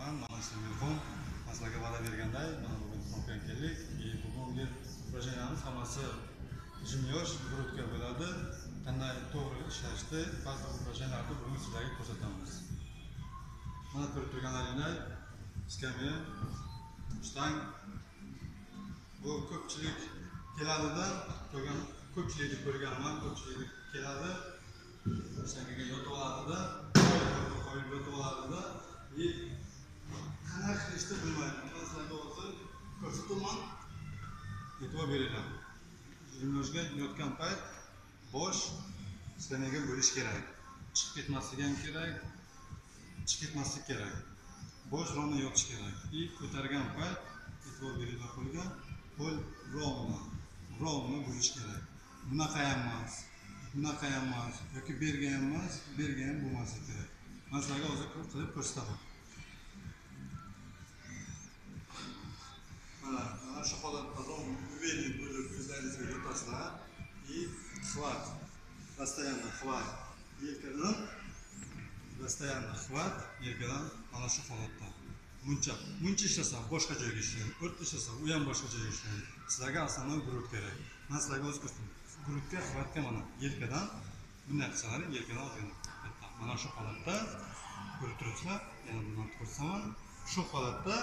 Man Mansur. Man sizlarga va'da berganday, mana bugun trenirovkaga keldik. Bugungi упражнениямиz hammasi jimyosh, грудка bo'ladi. Qanday to'g'ri ishlashni, ba'zi упражненияларni bugun sizlarga ko'rsatamiz. Mana ko'rib turganlaringday, skamya, shtang. Bu ko'pchilik keladida, ko'rgan ko'pchilikni ko'rganman, ko'pchilik keladi. Shtangaga yotib oladida, qo'yib yotib oladida, qanday qilishni bilmaydi. Men sizlarga hozir ko'rsataman. E'tibor beringlar. Jimyoshga yotgan payt bosh skamyaga bo'lish kerak. Chiqib ketmasligi ham kerak, chiqib ketmaslik kerak. Bosh ровно yotish kerak. И ko'targan payt e'tibor beringlar qo'lga, qo'l ровно bo'lish kerak. Bunaqa ham emas, bunaqa ham emas, yoki bergan ham emas, bergan ham bo'lmasligi kerak. Men sizlarga hozir qilib ko'rsataman. Mana shu holatda ровно уверенный bo'lib o'zlaringizga yotasizlar. И хват, постоянно хват yelkadan, постоянно хват yelkadan mana shu holatda. Muncha ishlasa boshqa joyga ishlaydi, o'rta ishlasa u ham boshqa joyga ishlaydi. Sizlarga основной груд kerak. Men sizlarga o'z ko'rsataman. Грудga xvatga mana yelkadan bunday qilsalaring, yelkadan ozgina. Mana shu holatda ko'rib turibsizlar, yana bundan ko'rsataman. Shu holatda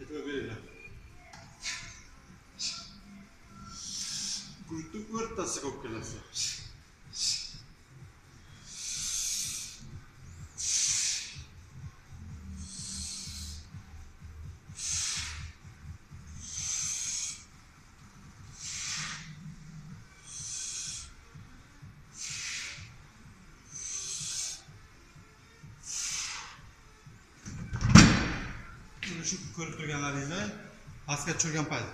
e'tibor beringlar. Грудni o'rtasiga olib kelasizlar. Shu ko'rib turganlaringizda pastga tushirgan payt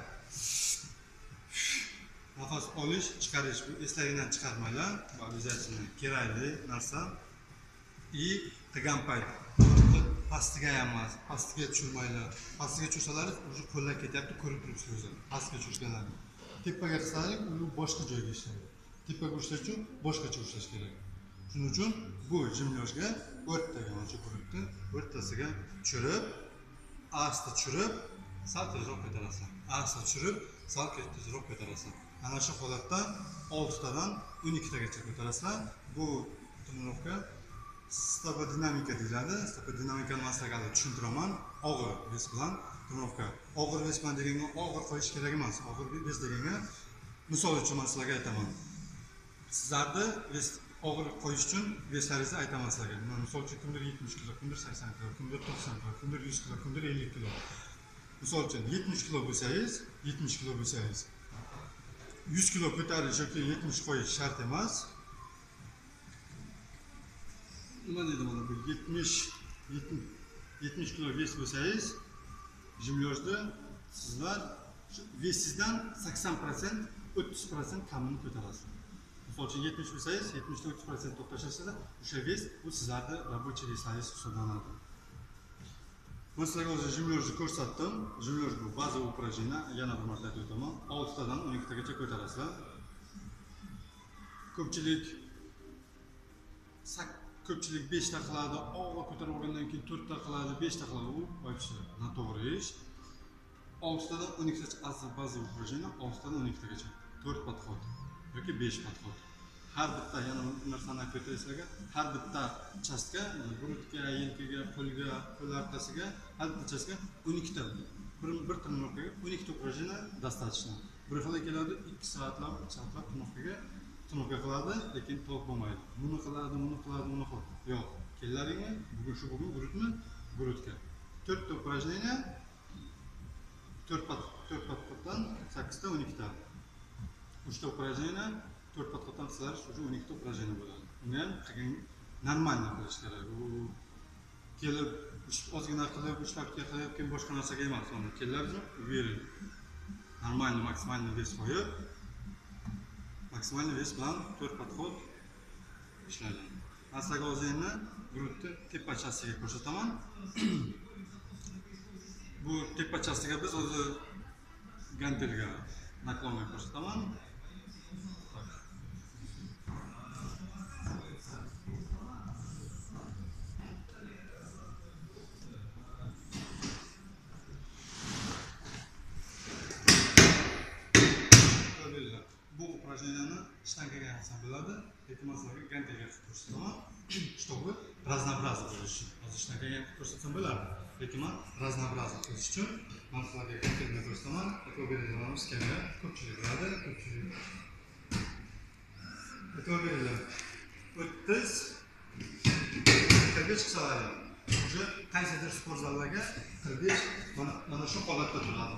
nafas olish, chiqarish bu eslaringdan chiqarmanglar, bu обязательно kerakli narsa. И qilgan payt pastiga ham emas, pastiga tushirmanglar. Pastiga tushirsalaringiz уже qo'llar ketyapti, ko'rib turibsiz o'zi. Pastga tushirganlarni. Tepaga qilsalaring, u boshqa joyga ishlaydi. Tepaga ushlash uchun boshqacha ushlash kerak. Shuning uchun bu jimyoshga o'rtaga mana shu ko'ribdi, o'rtasiga tushirib, asta tushirib, sal tezroq ko'tarasizlar. Asta tushirib, sal tezroq ko'tarasizlar. Ana shu holatda 6 tadan 12 tagacha ko'tarasizlar. Bu trenirovka stopodinamika deyiladi. Stopodinamikani men sizlarga hali tushuntiraman. Og'ir vес bilan trenirovka. Og'ir vес bilan deganga og'ir qo'yish kerak emas. Og'ir vес deganga misol uchun men sizlarga aytaman. Sizlarni vес og'ir qo'yish uchun veslaringizni aytaman sizlarga. Misol uchun kimdir 70 kilo, kimdir 80 kilo, kimdir 90 kilo, kimdir 100 kilo, kimdir 50 kilo. Misol uchun 70 kilo bo'lsangiz, 70 kilo bo'lsangiz, 100 kilo ko'tarish yoki 70 qo'yish shart emas. Nima deydi mana bu 70 kilo ves bo'lsangiz, jimyoshda sizlar vesingizdan 80%, 30% kamini ko'tarasiz. Misol uchun 70 bo'lsangiz, 70 dan 30% to'xtashasizlar, o'sha ves bu sizlarni рабочий veslaringiz hisoblanadi. Men sizlarga hozir jimyoshni ko'rsatdim. Jimyosh bu baza упражнение, yana bir marta aytib o'taman. 6 tadan 12 tagacha ko'tarasizlar. Ko'pchilik 5 ta qiladi, og'ir ko'tarib olgandan keyin 4 ta qiladi, 5 ta qiladi. U вообще noto'g'ri ish. 6 tadan 12 tagacha baza упражнение, 6 tadan 12 tagacha 4 подход yoki 5 подход. Har bitta, yana bir narsani aytib o'tay sizlarga, har bitta chastga, грудga, yelkaga, qo'lga, qo'l arkasiga, har bitta chastga 12 ta, bir trenirovkaga 12 ta упражнение достаточно. Bir xil keladi, 2 soatlab, 3 soatlab trenirovka qiladi, lekin to'q bo'lmaydi. Buni qiladi, buni qiladi, buni qiladi. Yo'q, kellaringni bugun shu bugun грудni, грудga. 4 ta упражнение, 4 подходdan 8 ta 12 ta. 3 ta упражнение 4 подходdan qilsalar уже 12 ta упражнение bo'ladi. Uni ham qilgan нормально qilish kerak. U kelib ozgina qilib, 3 patka qilib, keyin boshqa narsaga emas. Uni kellar uchun уверен. Нормально, максимальный вес qo'yib, максимальный вес bilan 4 подход ishlaydi. Men sizlarga hozir endi грудni tepachasiga ko'rsataman. Bu tepachasiga biz hozir gantelga naklonga ko'rsataman. qilsa bo'ladi, lekin men sizlarga gantelga qilib ko'rsataman, чтобы разнообразие bo'lishi uchun. Hozir shunaqa qilib ko'rsatsam bo'ladi, lekin men разнообразие qilish uchun men sizlarga gantelni ko'rsataman. E'tibor beringlar, skamya ko'pchilik biladi, ko'pchilik. E'tibor beringlar. 30 45 qilsalar, уже qaysidir sport zallarga 45 mana shu holatda turadi.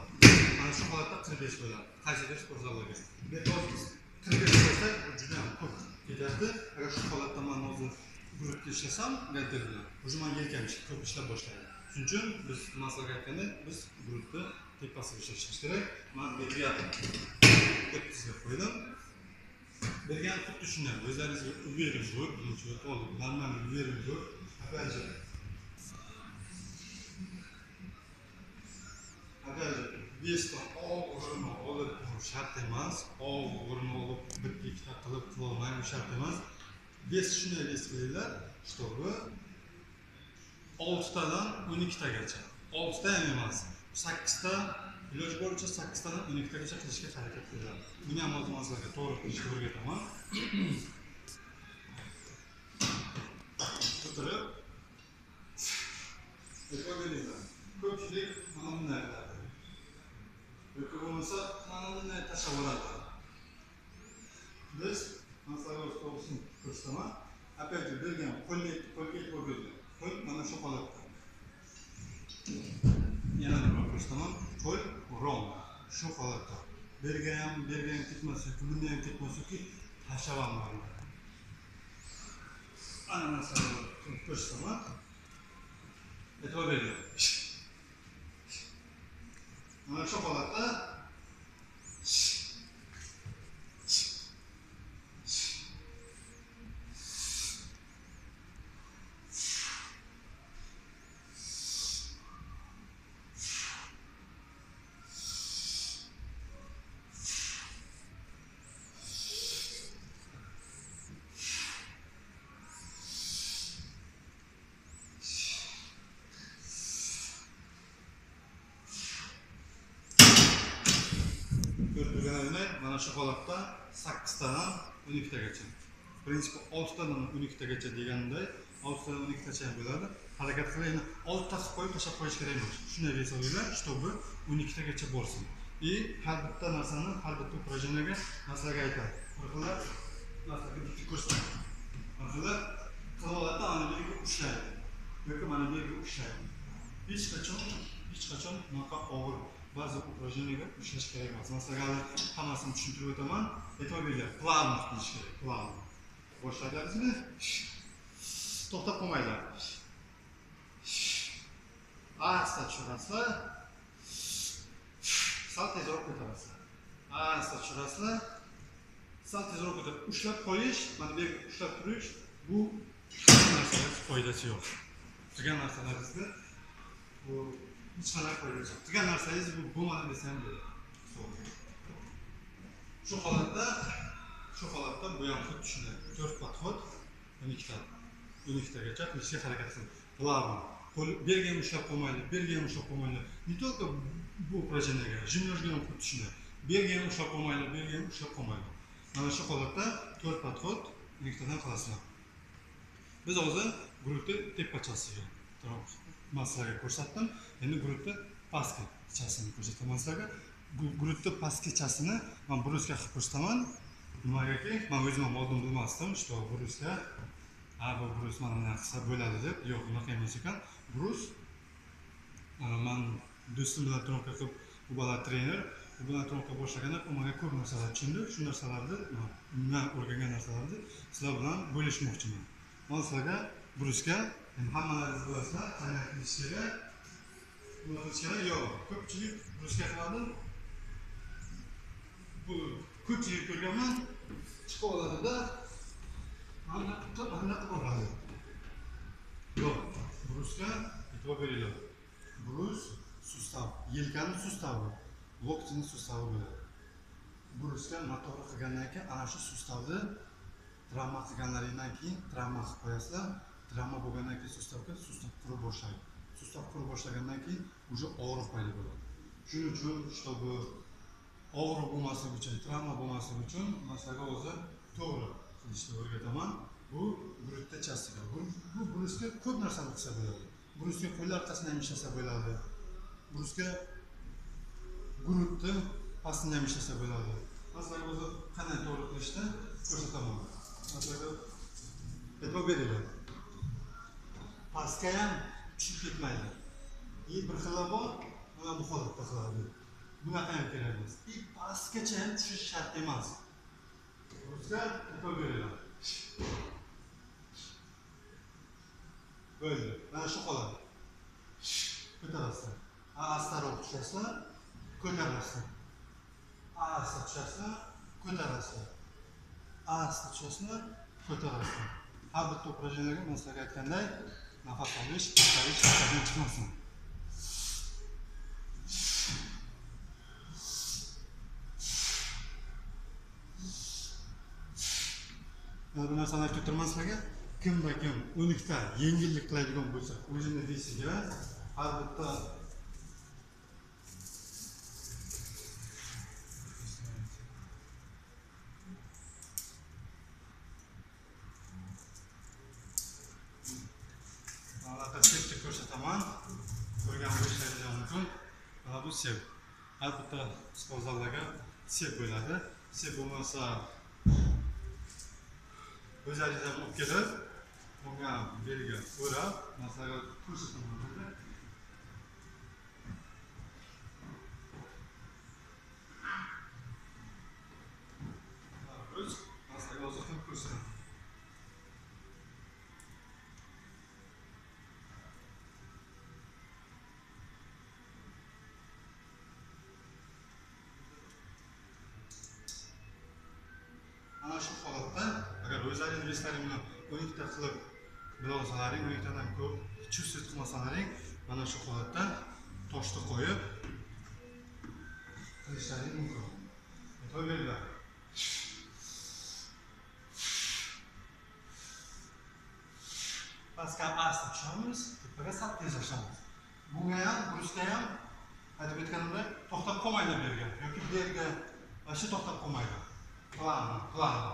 Mana shu holatda 45 bo'ladi. Qaysidir sport zallarga. Bu yerda 45 qo'ysak, bu juda ham ko'p ketadi. Agar shu holatda men hozir guruhga ishlasam, gantel bilan, уже men yelkam ko'p ishlab boshlaydi. Shuning uchun biz maslahat aytganda, biz guruhni tepasiga ishlashimiz kerak. Men bu yerga 30 ga qo'ydim. Bergan xuddi shunday, o'zlaringizga уверен bo'lib, birinchi o'rta normal уверен bo'lib, опять же вес ni og'irini olib shart emas, og'irini olib bitta ikkita qilib qilolmayman shart emas. Вес shunday вес qilinglar, чтобы 6 tadan 12 tagacha, 6 ta ham emas, 8 ta, iloji boricha 8 tadan 12 tagacha qilishga harakat qilinglar. Buni ham hozir sizlarga to'g'ri qilishga o'rgataman. O'tirib, e'tibor beringlar. Ko'pchilik mana bunday qiladi. Yoki bo'lmasa mana bunday tashlab yuboradi. Biz masalan to'g'risini ko'rsataman. Опять же, bergan qo'lga e'tibor beringlar. Qo'l mana shu holatda. Yana bir bor ko'rsataman. Qo'l rom shu holatda. Bergan ham ketmas yoki bunday ham ketmas yoki tashlab ham yuboradi. Ana narsani ko'rsataman. E'tibor beringlar. Mana shu holatda mana shu holatda 8 tadan 12 tagacha. Prinsipi 6 tadan 12 tagacha deganday, 6 tadan 12 tacha ham bo'ladi. Harakat qilib, endi 6 ta qilib qo'yib tashlab qo'yish kerak emas. Shunday вес olinglar, чтобы 12 tagacha borsin. И har bitta narsani, har bitta упражнениеga maslahat aytadi. Bir xillar maslahat bitta ko'rsatadi. Bir xillar qilib oladida mana bu yerga ushlaydi yoki mana bu yerga ushlaydi. Hech qachon bunaqa og'ir ba'zi упражнениеga ushlash kerak emas. Masalan, hammasini tushuntirib o'taman. E'tibor beringlar, плавно qilish kerak, плавно. Boshladingizmi? To'xtab qolmanglar. Asta tushirasizlar. Sal tezroq ko'tarasizlar. Asta tushirasizlar. Sal tezroq ko'tarib, ushlab qo'yish, mana bu yerga ushlab turish, bu narsalar foydasi yo'q. Qilgan narsalaringizni bu hech qanaqa foydasi yo'q. Qilgan narsangiz bu bo'lmadi desa ham bo'ladi. Shu holatda bu ham xuddi shunday. 4 podxod 12 ta. 12 tagacha qilishga harakat qiling. Плавно. Qo'l berga ham ushlab qo'ymaylik, berga ham ushlab qo'ymaylik. Не только bu упражнениеga, jimnojga ham xuddi shunday. Berga ham ushlab qo'ymaylik, berga ham ushlab qo'ymaylik. Mana shu holatda 4 podxod 12 tadan qilasizlar. Biz hozir guruhni tepachasiga man sizlarga ko'rsatdim. Endi guruhni pastkichasini ko'rsataman sizlarga. Guruhni pastkichasini men brusga qilib ko'rsataman. Nimagaki, men o'zim ham oldin bilmasdim, что brusga, bu brus mana bunaqa qilsa bo'ladi deb. Yo'q, unaqa emas ekan. Brus man do'stim bilan trenirovka qilib, u bola trener, u bilan trenirovka boshlaganda u menga ko'p narsalar tushundi. Shu narsalarni, men o'rgangan narsalarni sizlar bilan bo'lishmoqchiman. Men sizlarga brusga, endi hammalaringiz bilasizlar, qanday qilish kerak, nima qilish kerak. Yo'q, ko'pchilik brusga qiladi. Bu ko'pchilik ko'rganman, chiqib oladida mana qilib oladi. Yo'q, brusga e'tibor beringlar. Brus sustav, yelkani sustavi, loktini sustavi bo'ladi. Brusga noto'g'ri qilgandan keyin ana shu sustavni travma qilganlaringdan keyin travma qilib qo'yasizlar. Travma bo'lgandan keyin sustavga sustav qurib boshlaydi. Sustav qurib boshlagandan keyin уже og'riq paydo bo'ladi. Shuning uchun, чтобы og'riq bo'lmasligi uchun, travma bo'lmasligi uchun masalan hozir to'g'ri qilishni o'rgataman. Bu brusda chasiga. Bu brusga ko'p narsani qilsa bo'ladi. Brusga qo'l orqasini ham ishlasa bo'ladi. Brusga grudni pastini ham ishlasa bo'ladi. Masalan, o'zi qanday to'g'ri qilishni ko'rsataman. Masalan, e'tibor beringlar. Pastga ham tushib ketmaydi. И bir xili bor, mana bu holatda qiladi. Bunaqa ham kerak emas. И pastgacha ham tushish shart emas. Brusga e'tibor beringlar. Bo'ldi. Mana shu holat. Ko'tarasizlar. Astaroq tushasizlar, ko'tarasizlar. Asta tushasizlar, ko'tarasizlar. Asta tushasizlar, ko'tarasizlar. Har bitta упражнениеga men sizlarga aytganday, nafas olish, chiqarish, hisobdan chiqmasin. Mana bu narsani aytib o'tiraman sizlarga. Kimda kim 12 ta yengillik qiladigan bo'lsa, o'zini vesiga har bitta sepni ko'rsataman. Ko'rgan bo'lishlaringiz mumkin. Mana bu sep. Har bitta sport zallarga sep bo'ladi. Sep bo'lmasa o'zlaringiz ham olib kelib, bunga belga o'rab, masalan ko'rsataman. Biz masalan hozir qilib ko'rsataman. Ana shu holatda agar o'zlaringiz veslaring bilan 12 ta qilib bila olsalaring, 12 tadan ko'p chuvsiz qilmasalaring, mana shu holatda toshni qo'yib qilishlaring mumkin. E'tibor beringlar. Pastga asta tushamiz, tepaga sal tezlashamiz. Bunga ham, brusga ham aytib o'tganimdek, to'xtab qolmaydi bu yerga yoki bu yerga вообще to'xtab qolmaydi. Плавно, плавно.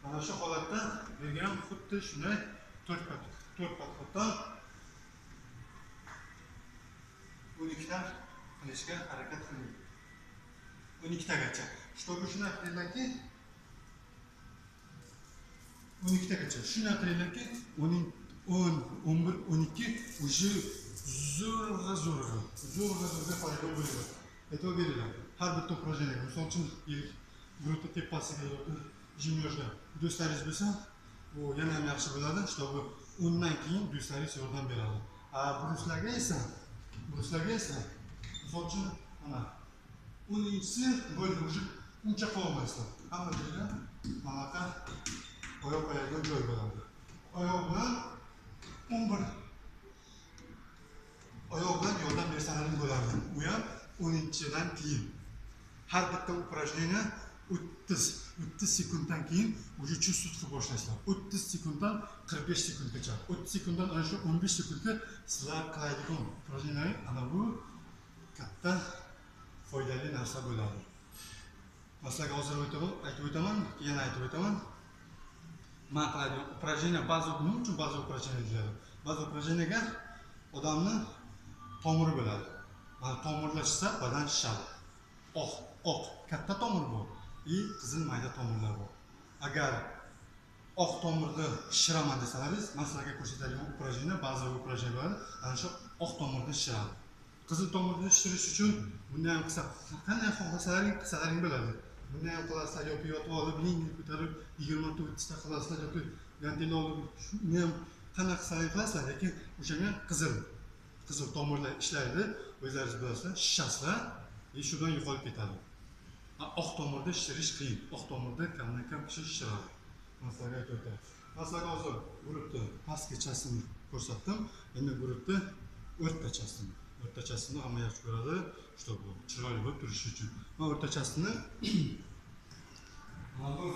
Mana shu holatda bergan ham xuddi shunday 4 podходdan 12 ta qilishga harakat qiling. 12 tagacha. Чтобы shunday qilinglarki 12 tagacha. Shunday qilinglarki 10, 11, 12 уже zo'rg'a foyda bo'ladi. E'tibor beringlar. Har bitta упражнение, misol uchun grudni tepasiga yoki jimyozga do'stlaringiz bo'lsa, bu yana ham yaxshi bo'ladi, чтобы undan keyin do'stlaringiz yordam beradi. A bruslarga esa, misol uchun mana 10-inchisi bo'ldi, уже uncha qilolmaysizlar. Hamma joyda manaqa oyoq qo'yadigan joy bo'ladi. Oyoq bilan 11 oyoq bilan yordam bersalaring bo'ladi. U ham 10-inchidan keyin. Har bitta упражнение 30 sekunddan keyin уже chuvsiz qilib boshlaysizlar. 30 sekunddan 45 sekundgacha. 30 sekunddan ana shu 15 sekundga sizlar qiladigan упражнение ana bu katta foydali narsa bo'ladi. Masalan, hozir aytib o'taman, yana aytib o'taman. Men qiladigan упражнение ba'zi nima uchun ba'zi упражнение deyiladi? Ba'zi упражнениеga odamni tomiri bo'ladi. Mana tomirlashsa badan shishadi. Oq katta tomir bor, и qizil mayda tomirlar bor. Agar oq tomirni shishiraman desalaringiz, men sizlarga ko'rsatadigan упражнение ba'zi упражнение bo'ladi, ana shu oq tomirni shishiradi. Qizil tomirni shishirish uchun buni ham qilsa, qanday xohlasalaring qilsalaring bo'ladi. Buni ham qilasizlar yoki yotib olib yengil ko'tarib 20 ta 30 ta qilasizlar yoki gantel olib shuni ham qanday qilsalaring qilasizlar, lekin o'shanga qizil tomirlar ishlaydi, o'zlaringiz bilasizlar, shishasizlar, shu bilan yo'qolib ketadi. Oq tomirda shishirish qiyin. Oq tomirda kamdan kam kishi shishiradi. Masalan, aytib o'tay. Masalan, hozir grudni pastgachasini ko'rsatdim. Endi grudni o'rtachasini. O'rtachasini hamma yaxshi ko'radi, чтобы chiroyli bo'lib turishi uchun. Men o'rtachasini mana bu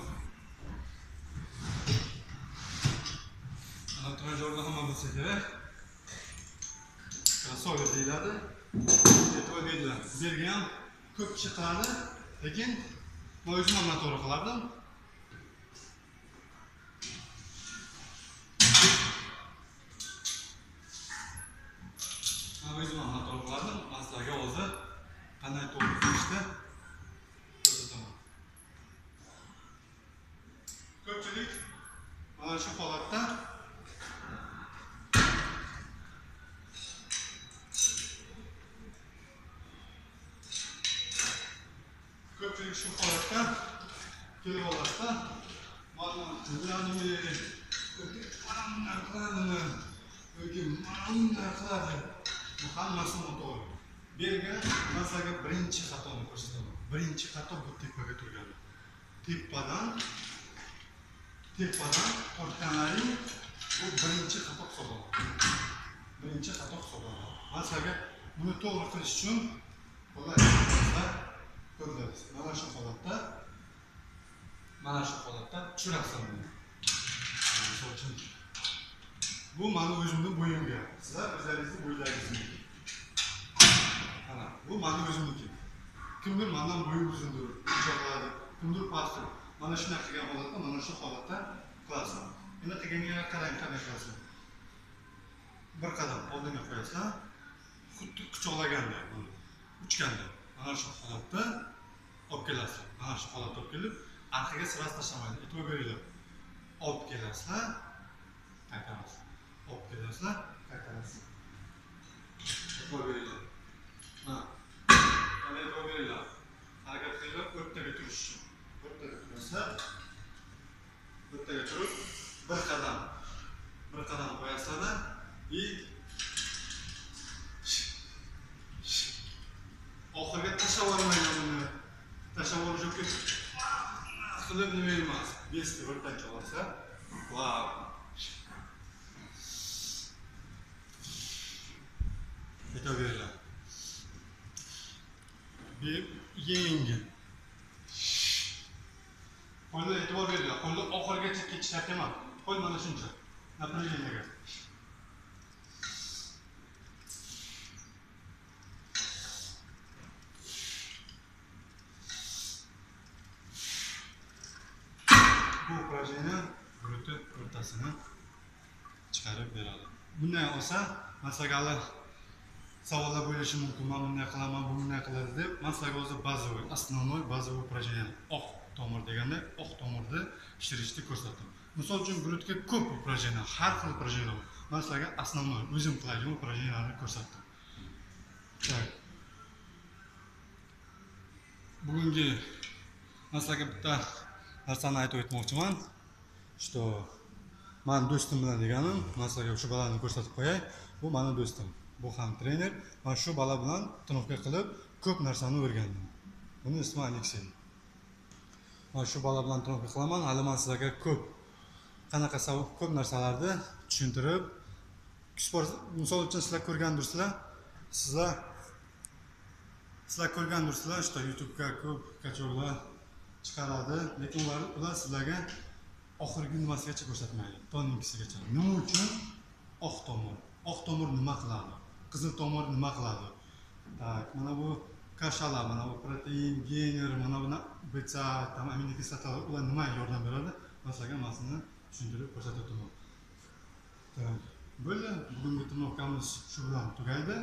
trenajyorda hamma bilsa kerak. Krossover deyiladi. E'tibor beringlar. Belga ham ko'p kishi qiladi, lekin men o'zim ham noto'g'ri qilardim. Men o'zim ham noto'g'ri qilardim. Men sizlarga hozir qanday to'g'ri qilishni ko'rsataman. Ko'pchilik mana shu holatda kelib olasizda, mana qiladimi, mana bunday qiladimi, yoki mana bunday qiladi. Bu hammasi noto'g'ri. Belga men sizlarga birinchi xatoni ko'rsataman. Birinchi xato bu tepaga turgani. Tepadan tortganlaring bu birinchi xato hisoblanadi. Birinchi xato hisoblanadi. Men sizlarga buni to'g'ri qilish uchun qulay ko'rasiz. Mana shu holatda tushirasizlar buni. Misol uchun bu meni o'zimning bo'yimga, sizlar o'zlaringizni bo'ylaringizga. Mana bu meni o'zimniki. Kimdir mendan bo'yi uzundir, quchoqladi, kimdir pastdir. Mana shunday qilgan holatda, mana shu holatda qilasizlar. Endi qilganga qarang, qanday qilasizlar. Bir qadam oldinga qo'yasizlar, xuddi quchoqlaganda, buni uchganda. Mana shu holatda olib kelasizlar. Mana shu holatda olib kelib, arqaga sirasi tashlamaydi. E'tibor beringlar. Olib kelasizlar, qaytarasiz. Olib kelasizlar, qaytarasiz. E'tibor beringlar. Mana. Mana e'tibor beringlar. Harakat qilinglar, o'rtaga turish uchun. O'rtaga turasizlar. O'rtaga turib, bir qadam qo'yasizlar и oxirga tashlab yubormaydi buni. Tashlab yuborish yoki qilib nima emas. Besni birdan olsa, vau. Ketaveringlar. Bir yengil. Qo'lni e'tibor beringlar. Qo'lni oxirigacha ketish shart emas. Qo'l mana shuncha. Напряжение. Bu упражнение glute o'rtasini chiqarib beradi. Bunday olsa, masalan, savollar bo'lishi mumkin. Men bunday qilaman, bu bunday qiladi deb, men sizlarga o'zi bazaviy, основной bazaviy упражнение oq tomir deganda oq tomirni shirishni ko'rsatdim. Misol uchun glutga ko'p упражнение, har xil упражнение bor. Men sizlarga основной o'zim qiladigan упражнениyalarni ko'rsatdim. Так. Bugungi men sizlarga bitta narsani aytib o'tmoqchiman, что men do'stim bilan deganim, men sizlarga shu bolani ko'rsatib qo'yay. Bu meni do'stim. Bu ham trener. Men shu bola bilan trenirovka qilib ko'p narsani o'rgandim. Buni ismi Aleksey. Men shu bola bilan trenirovka qilaman. Hali men sizlarga ko'p qanaqa ko'p narsalarni tushuntirib, sport misol uchun sizlar ko'rgandirsizlar, sizlar ko'rgandirsizlar, что YouTube'ga ko'p kachorlar chiqaradi, lekin ular sizlarga oxirgi nimasigacha ko'rsatmaydi, to'ninchisigacha. Nima uchun oq tomir? Oq tomir nima qiladi? Qizil tomir nima qiladi? Tak, mana bu kashalar, mana bu protein, gener, mana bu BCA, tam aminokislotalar, ular nima yordam beradi? Men sizlarga hammasini tushuntirib ko'rsatib o'taman. Tak, bo'ldi. Bugungi trenirovkamiz shu bilan tugaydi.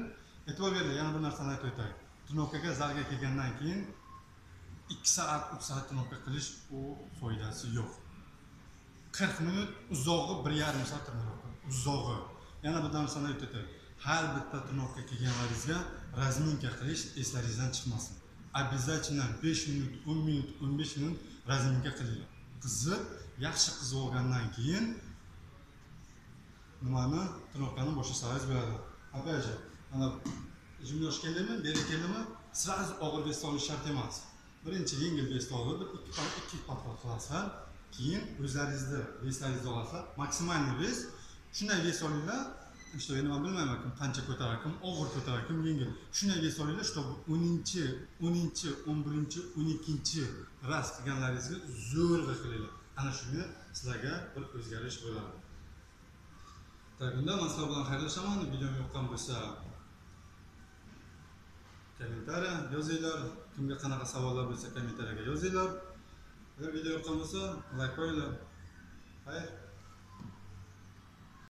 E'tibor beringlar, yana bir narsani aytib o'tay. Trenirovkaga zalga kelgandan keyin 2 soat, 3 soat trenirovka qilish u foydasi yo'q. 40 minut uzog'i 1,5 soat trenirovka. Uzog'i. Yana bir narsani aytib o'tay. Har bitta trenirovka kelganlaringizga razminka qilish eslaringizdan chiqmasin. Обязательно 5 minut, 10 minut, 15 minut razminka qilinglar. Qizib, yaxshi qizib olgandan keyin nimani trenirovkani boshlasangiz bo'ladi. Опять же, mana jimnash keldimi, beri keldimi, сразу og'ir vес olish shart emas. Birinchi yengil vес olib, ikki podxod qilasizlar, keyin o'zlaringizni veslaringizni olasizlar. Maksimalniy vес, shunday vес olinglar, что endi men bilmayman kim qancha ko'tarar, kim og'ir ko'tarar, kim yengil. Shunday vес olinglar, что 10-chi, 11-chi, 12-chi ras qilganlaringizga zo'rg'a qilinglar. Ana shunga sizlarga bir o'zgarish bo'ladi. Tak, unda men sizlar bilan xayrlashaman. Videom yoqqan bo'lsa, Kommentariya yozinglar. Kimga qanaqa savollar bo'lsa, kommentariyaga yozinglar. Agar video yoqqan bo'lsa, layk qo'yinglar. Xayr.